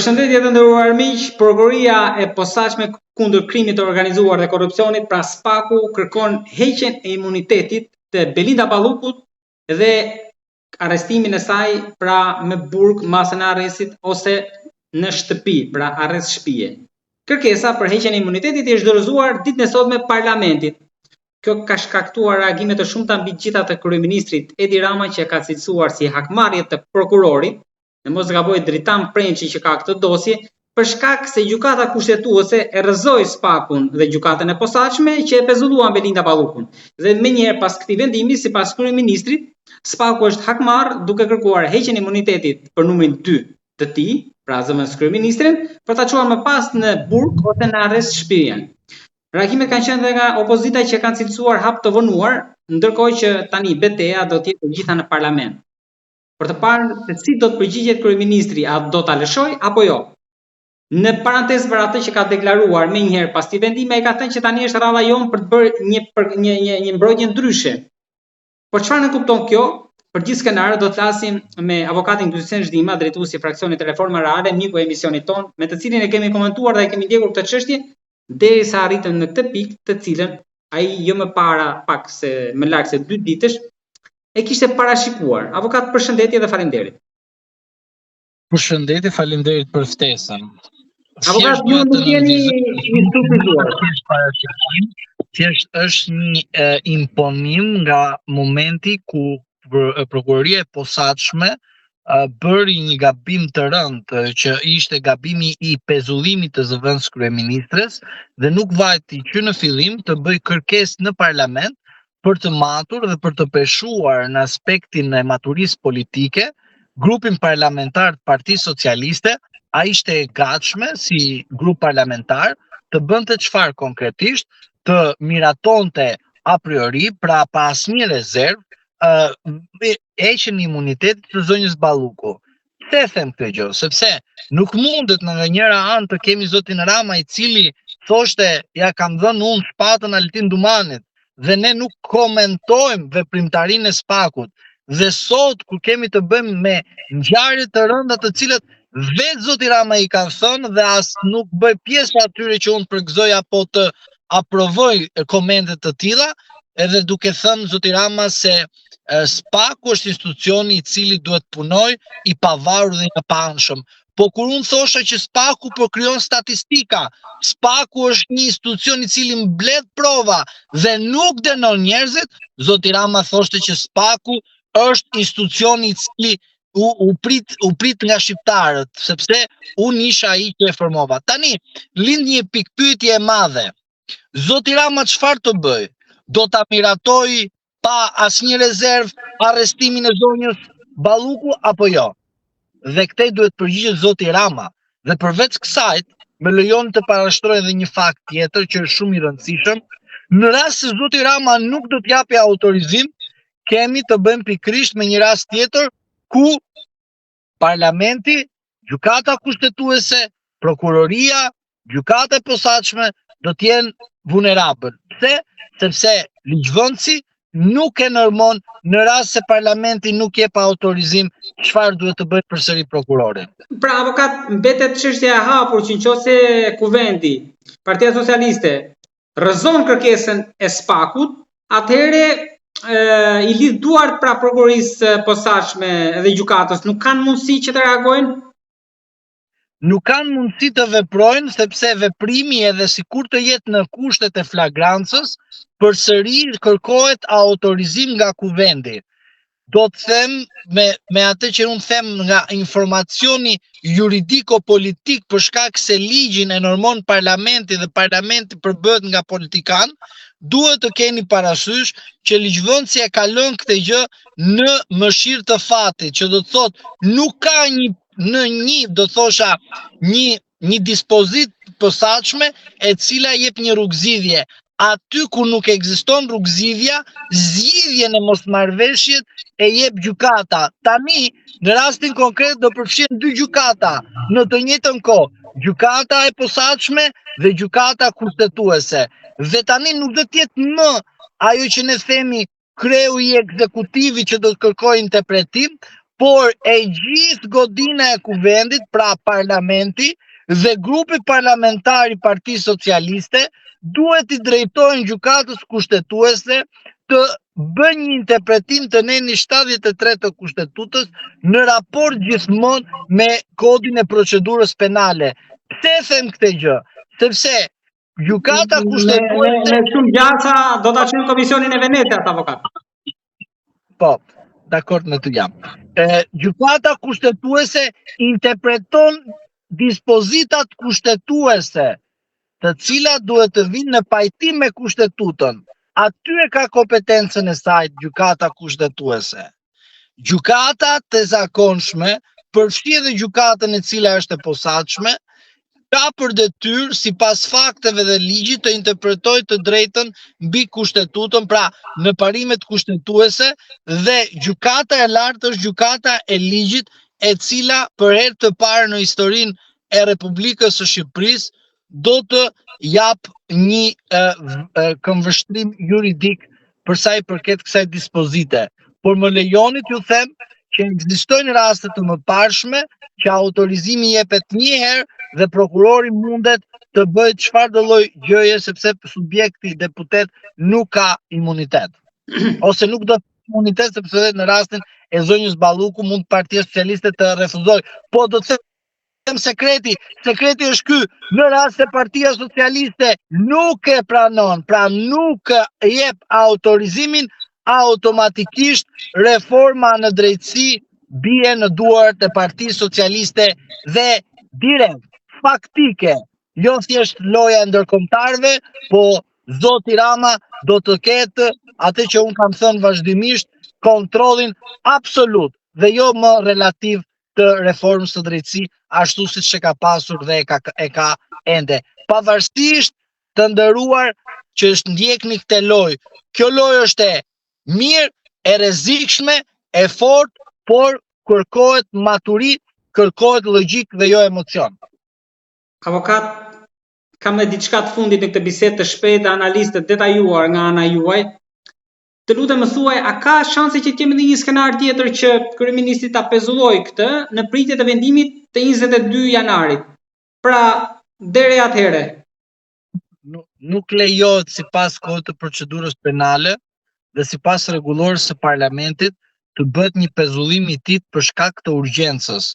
Përshëndetje të nderuar miq, Prokuroria e Posaçme kundër Krimit të Organizuar dhe Korrupsionit, pra SPAK-u kërkon heqjen e imunitetit të Belinda Ballukut dhe arrestimin e saj pra me burg masën e arrestit ose në shtëpi, pra arrest shtëpie. Kërkesa për heqjen e imunitetit i është dorëzuar ditën e sotme parlamentit. Kjo ka shkaktuar reagime të shumta mbi të gjitha të kryeministrit Edi Rama që e ka cilësuar si hakmarrje të prokurorit në mos gaboj Dritan Prençi që ka këtë dosje, për shkak se gjykata kushtetuese e rrëzoi SPAK-un dhe gjykatën e posaçme që e pezulluan Belinda Ballukun. Dhe menjëherë pas këtij vendimi, sipas kryeministrit, SPAK-u është hakmarrë duke kërkuar heqjen e imunitetit për numrin 2 të tij, pra zëvendëskryeministrin, për ta çuar më pas në burg ose në arrest shtëpie. Reagimet kanë qenë dhe nga opozita që kanë cilësuar hap të vonuar, ndërkohë që tani beteja do të jetë e gjitha në parlament. Për të parë se si do të përgjigjet kryeministri, a do ta lëshojë apo jo. Në parantezë për atë që ka deklaruar menjëherë pas këtij vendimi, ai ka thënë që tani është radha jonë për të bërë një për një një një mbrojtje ndryshe. Por çfarë nënkupton kjo? Për gjithë skenarët do të flasim me avokatin Glysen Zhdima, drejtuesi i fraksionit Reforma Reale, miku i emisionit tonë, me të cilin e kemi komentuar dhe e kemi ndjekur këtë çështje derisa arritëm në këtë pikë, të cilën ai jo më para pak se më larg se dy ditësh e kishte parashikuar. Avokat, përshëndetje dhe faleminderit. Përshëndetje, faleminderit për ftesën. Avokat, ju nuk jeni i surprizuar. Thjesht është një e, imponim nga momenti ku prokuroria e posaçme bëri një gabim të rëndë që ishte gabimi i pezullimit të zëvendëskryeministres dhe nuk vajti që në fillim të bëjë kërkesë në parlament për të matur dhe për të peshuar në aspektin e maturisë politike grupin parlamentar të Partisë Socialiste, a ishte e gatshme si grup parlamentar të bënte çfarë konkretisht, të miratonte a priori, pra pa asnjë rezervë, uh, heqjen e imunitetit të zonjës Balluku. Pse e them këtë gjë? Sepse nuk mundet në nga njëra anë të kemi zotin Rama i cili thoshte ia kam dhënë unë shpatën Altin Dumanit dhe ne nuk komentojmë veprimtarinë e SPAK-ut. Dhe sot kur kemi të bëjmë me ngjarje të rënda të cilat vetë zoti Rama i ka thënë dhe as nuk bëj pjesë atyre që unë përgëzoj apo të aprovoj komente të tilla, edhe duke thënë zoti Rama se SPAK-u është institucioni i cili duhet të punojë i pavarur dhe i paanshëm. Po kur unë thosha që SPAK-u po krijon statistika, SPAK-u është një institucion i cili mbledh prova dhe nuk dënon njerëzit, zoti Rama thoshte që SPAK-u është institucioni i cili u, u prit u prit nga shqiptarët, sepse unë isha ai që e formova. Tani lind një pikëpyetje e madhe. Zoti Rama çfarë të bëjë? Do ta miratojë pa asnjë rezervë arrestimin e zonjës Balluku apo jo? Dhe këtej duhet përgjigjet zoti Rama. Dhe përveç kësaj, më lejoni të parashtroj edhe një fakt tjetër që është shumë i rëndësishëm. Në rast se zoti Rama nuk do të japi autorizim, kemi të bëjmë pikërisht me një rast tjetër ku Parlamenti, Gjykata Kushtetuese, Prokuroria, Gjykata e Posaçme do të jenë vulnerabël. Pse? Sepse ligjvënësi nuk e normon në rast se parlamenti nuk jep autorizim çfarë duhet të bëjë përsëri prokurori. Pra avokat mbetet çështja e hapur që në qoftë se kuvendi, Partia Socialiste rrëzon kërkesën e SPAK-ut, atëherë i lidh duart pra prokurorisë së posaçme dhe gjykatës, nuk kanë mundësi që të reagojnë? Nuk kanë mundësi të veprojnë sepse veprimi edhe sikur të jetë në kushtet e flagrancës, përsëri kërkohet autorizim nga kuvendi. do të them me me atë që unë them nga informacioni juridiko-politik për shkak se ligjin e normon parlamenti dhe parlamenti përbëhet nga politikanë, duhet të keni parasysh që ligjvënësi e ka lënë këtë gjë në mëshirë të fatit, që do të thotë nuk ka një në një do të thosha një një dispozitë të posaçme e cila jep një rrugëzgjidhje. Aty ku nuk ekziston rrugëzgjidhja, zgjidhjen e mosmarrëveshjet e jep gjykata. Tani, në rastin konkret do përfshihen dy gjykata në të njëjtën kohë, gjykata e posaçme dhe gjykata kushtetuese. Dhe tani nuk do të jetë më ajo që ne themi kreu i ekzekutivit që do të kërkojë interpretim, Por e gjithë godina e kuvendit, pra parlamenti dhe grupi parlamentar i Partisë Socialiste duhet t'i drejtohen gjykatës kushtetuese të bëjnë një interpretim të nenit 73 të kushtetutës në raport gjithmonë me kodin e procedurës penale. Pse e them këtë gjë? Sepse gjykata kushtetuese me, me shumë gjasa do ta çojnë komisionin e Venecias avokat. Po, dakord me ty jam. E, gjykata kushtetuese interpreton dispozitat kushtetuese, të cilat duhet të vinë në pajtim me kushtetutën. Aty e ka kompetencën e saj gjykata kushtetuese. Gjykatat e zakonshme, përfshi edhe gjykatën e cila është e posaçme, ka për detyrë sipas fakteve dhe ligjit të interpretojë të drejtën mbi kushtetutën, pra në parimet kushtetuese dhe gjykata e lartë është gjykata e ligjit e cila për herë të parë në historinë e Republikës së Shqipërisë do të japë një këndvështrim juridik për sa i përket kësaj dispozite. Por më lejoni t'ju them që ekzistojnë raste të mëparshme që autorizimi jepet një herë dhe prokurori mundet të bëjë çfarëdo lloj gjëje sepse subjekti deputet nuk ka imunitet. Ose nuk do imunitet sepse edhe në rastin e zonjës Balluku mund Partia Socialiste të refuzojë. Po do të them sekreti, sekreti është ky, në rast se Partia Socialiste nuk e pranon, pra nuk jep autorizimin, automatikisht reforma në drejtësi bie në duart e Partisë Socialiste dhe direkt, faktike, jo thjesht loja e ndërkombëtarëve, po zoti Rama do të ketë atë që unë kam thënë vazhdimisht, kontrollin absolut dhe jo më relativ të reformës në drejtësi ashtu siç e ka pasur dhe e ka e ka ende. Pavarësisht të nderuar që është ndjekni këtë lojë. Kjo lojë është e mirë, e rrezikshme, e fortë, por kërkohet maturi, kërkohet logjikë dhe jo emocion. Avokat, kam edhe diçka të fundit në këtë bisedë të shpejtë dhe analizë të detajuar nga ana juaj. Të lutem më thuaj, a ka shanse që të kemi edhe një skenar tjetër që kryeministri ta pezullojë këtë në pritje të vendimit të 22 janarit? Pra, deri atëherë. Nuk, nuk lejohet sipas kodit të procedurës penale dhe sipas rregullores së parlamentit të bëhet një pezullim i tij për shkak të urgjencës.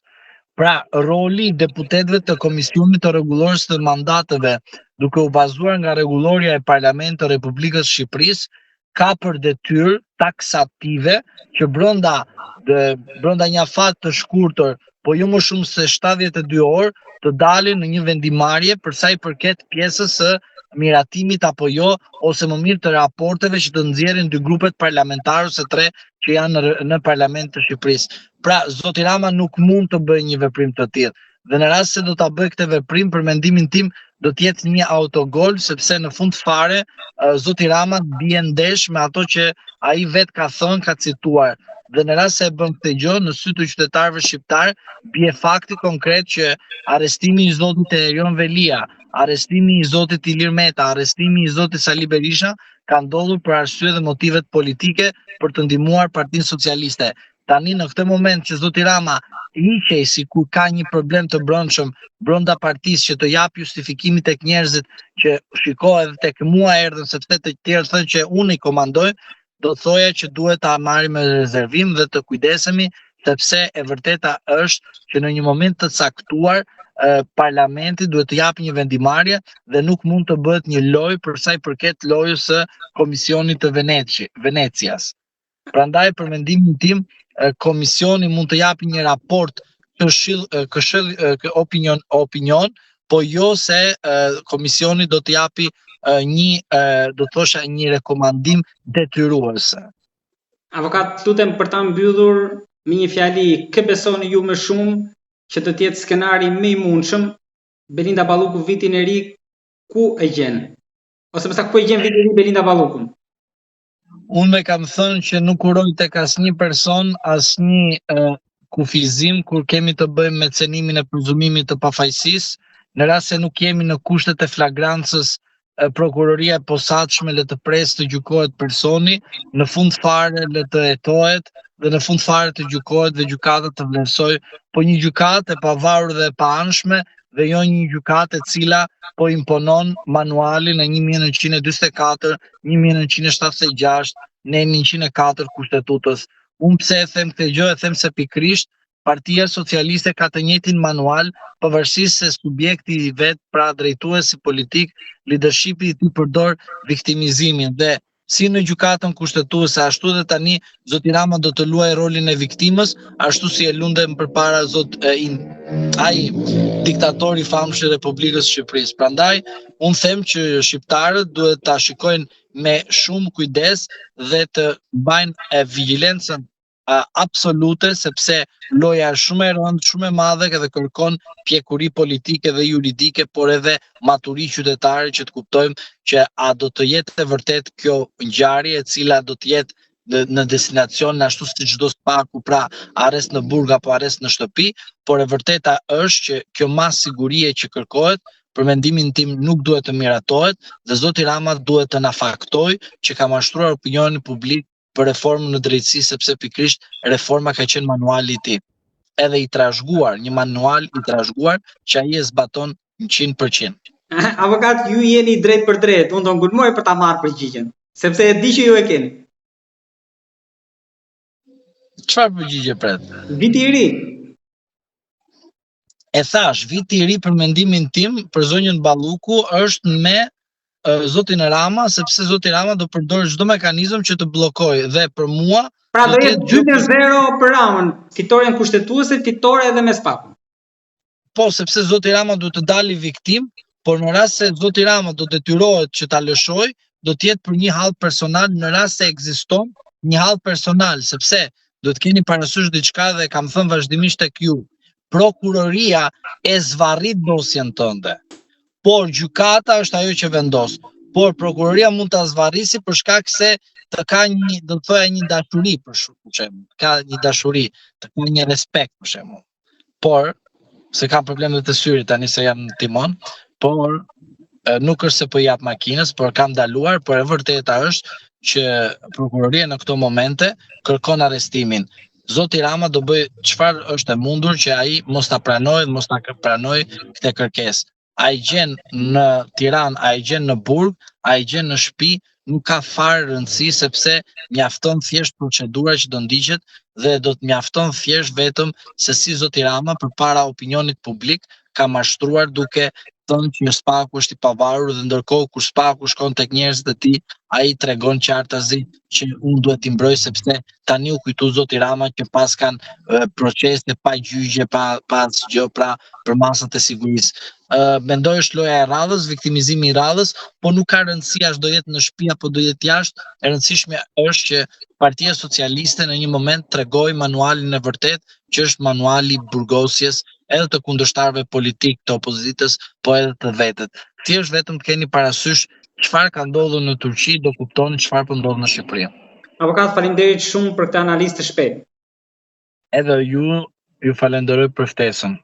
Pra, roli i deputetëve të Komisionit të Rregullores dhe Mandateve, duke u bazuar nga rregullorja e Parlamentit të Republikës së Shqipërisë, ka për detyrë taksative që brenda dhe brenda një afat të shkurtër, po jo më shumë se 72 orë, të dalin në një vendimmarrje për sa i përket pjesës së miratimit apo jo, ose më mirë të raporteve që të nxjerrin dy grupet parlamentare ose tre që janë në, në Parlament të Shqipërisë. Pra, zoti Rama nuk mund të bëjë një veprim të tillë. Dhe në rast se do ta bëjë këtë veprim, për mendimin tim do të jetë një autogol sepse në fund fare zoti Rama bie ndesh me ato që ai vetë ka thënë, ka cituar. Dhe në rast se e bën këtë gjë në sy të qytetarëve shqiptarë, bie fakti konkret që arrestimi i zotit Erion Veliaj, arrestimi i zotit Ilir Meta, arrestimi i zotit Sali Berisha ka ndodhur për arsye dhe motivet politike për të ndihmuar Partinë Socialiste. Tani në këtë moment që zoti Rama hiqej sikur ka një problem të brendshëm brenda partisë që të japë justifikimin tek njerëzit që shiko edhe tek mua erdhën sepse të tjerë thonë që unë i komandoj, do të thoja që duhet ta marrim me rezervim dhe të kujdesemi sepse e vërteta është që në një moment të caktuar parlamenti duhet të japë një vendimmarrje dhe nuk mund të bëhet një lojë për sa i përket lojës së Komisionit të Veneci, Venecias. Prandaj për mendimin tim komisioni mund të japë një raport këshill këshill opinion opinion, po jo se komisioni do të japi një do të thosha një rekomandim detyrues. Avokat, lutem për ta mbyllur me një fjali, kë besoni ju më shumë që të jetë skenari më i mundshëm Belinda Balluku vitin e ri ku e gjen? Ose më saktë ku e gjen vitin e ri Belinda Ballukun? Unë e kam thënë që nuk uroj tek asnjë person, asnjë kufizim kur kemi të bëjmë me cenimin e prezumimit të pafajësisë, në rast se nuk jemi në kushtet e flagrancës. Prokuroria e Posaçme le të presë të gjykohet personi, në fund fare le të hetohet dhe në fund fare të gjykohet dhe gjykata të vlerësojë, po një gjykatë e pavarur dhe e paanshme dhe jo një gjykatë e cila po imponon manualin e 1944, 1976, nenin 104 Kushtetutës. Unë pse e them këtë gjë, e them se pikërisht Partia Socialiste ka të njëjtin manual, pavarësisht se subjekti i vet, pra drejtuesi politik, lidershipi i tij përdor viktimizimin dhe si në gjykatën kushtetuese ashtu edhe tani zoti Rama do të luajë rolin e viktimës, ashtu si e luante më përpara zot e, in, ai diktatori i famshëm i Republikës së Shqipërisë. Prandaj unë them që shqiptarët duhet ta shikojnë me shumë kujdes dhe të mbajnë e vigjilencën absolute sepse loja është shumë e rëndë, shumë e madhe dhe kërkon pjekuri politike dhe juridike, por edhe maturi qytetare që të kuptojmë që a do të jetë e vërtetë kjo ngjarje e cila do të jetë në destinacion ashtu siç do SPAK-u pra arrest në burg apo arrest në shtëpi, por e vërteta është që kjo masë sigurie që kërkohet për mendimin tim nuk duhet të miratohet dhe zoti Rama duhet të na faktojë që ka mashtruar opinionin publik për reformën në drejtësi sepse pikërisht reforma ka qenë manuali i tij. Edhe i trashëguar, një manual i trashëguar që ai e zbaton 100%. Avokat, ju jeni drejtpërdrejt, unë do ngulmoj për ta marrë përgjigjen, sepse e di që ju e keni. Çfarë përgjigje pret? Viti i ri. E thashë, viti i ri për mendimin tim, për zonjën Balluku është me zotin Rama, sepse zoti Rama do përdorë çdo mekanizëm që të bllokojë dhe për mua Pra do jetë 2-0 për Ramën, fitoren kushtetuese, fitore edhe me SPAK-un. Po, sepse zoti Rama duhet të dali viktimë, por në rast se zoti Rama do detyrohet që ta lëshojë, do të jetë për një hall personal në rast se ekziston një hall personal, sepse duhet të keni parasysh diçka dhe kam thënë vazhdimisht tek ju. Prokuroria e zvarrit dosjen tënde. Por gjykata është ajo që vendos. Por prokuroria mund ta zvarrisi për shkak se të ka një, do të thoja një dashuri për shembull, ka një dashuri, të ka një respekt për shembull. Por se kam probleme të syrit tani se jam në timon, por nuk është se po i jap makinës, por kam ndaluar, por e vërteta është që prokuroria në këto momente kërkon arrestimin. Zoti Rama do bëjë çfarë është e mundur që ai mos ta pranojë, mos ta pranojë këtë kërkesë. A e gjen në Tiranë, a e gjen në burg, a e gjen në shtëpi, nuk ka fare rëndësi sepse mjafton thjesht procedura që do ndiqet dhe do të mjafton thjesht vetëm se si zoti Rama përpara opinionit publik ka mashtruar duke thënë që SPAK-u është i pavarur dhe ndërkohë kur SPAK-u shkon tek njerëzit e tij, ai tregon qartazi që unë duhet t'i mbroj sepse tani u kujtu zoti Rama që paskan procese pa gjyqe, pa pa asgjë, pra për masat e sigurisë. Ë mendoj është loja e radhës, viktimizimi i radhës, po nuk ka rëndësi a do jetë në shtëpi apo do jetë jashtë, e rëndësishme është që Partia Socialiste në një moment tregoi manualin e vërtetë, që është manuali i burgosjes edhe të kundërshtarëve politikë të opozitës, po edhe të vetet. Thjesht vetëm të keni parasysh çfarë ka ndodhur në Turqi, do kuptoni çfarë po ndodh në Shqipëri. Avokat, faleminderit shumë për këtë analizë të shpejtë. Edhe ju ju falenderoj për ftesën.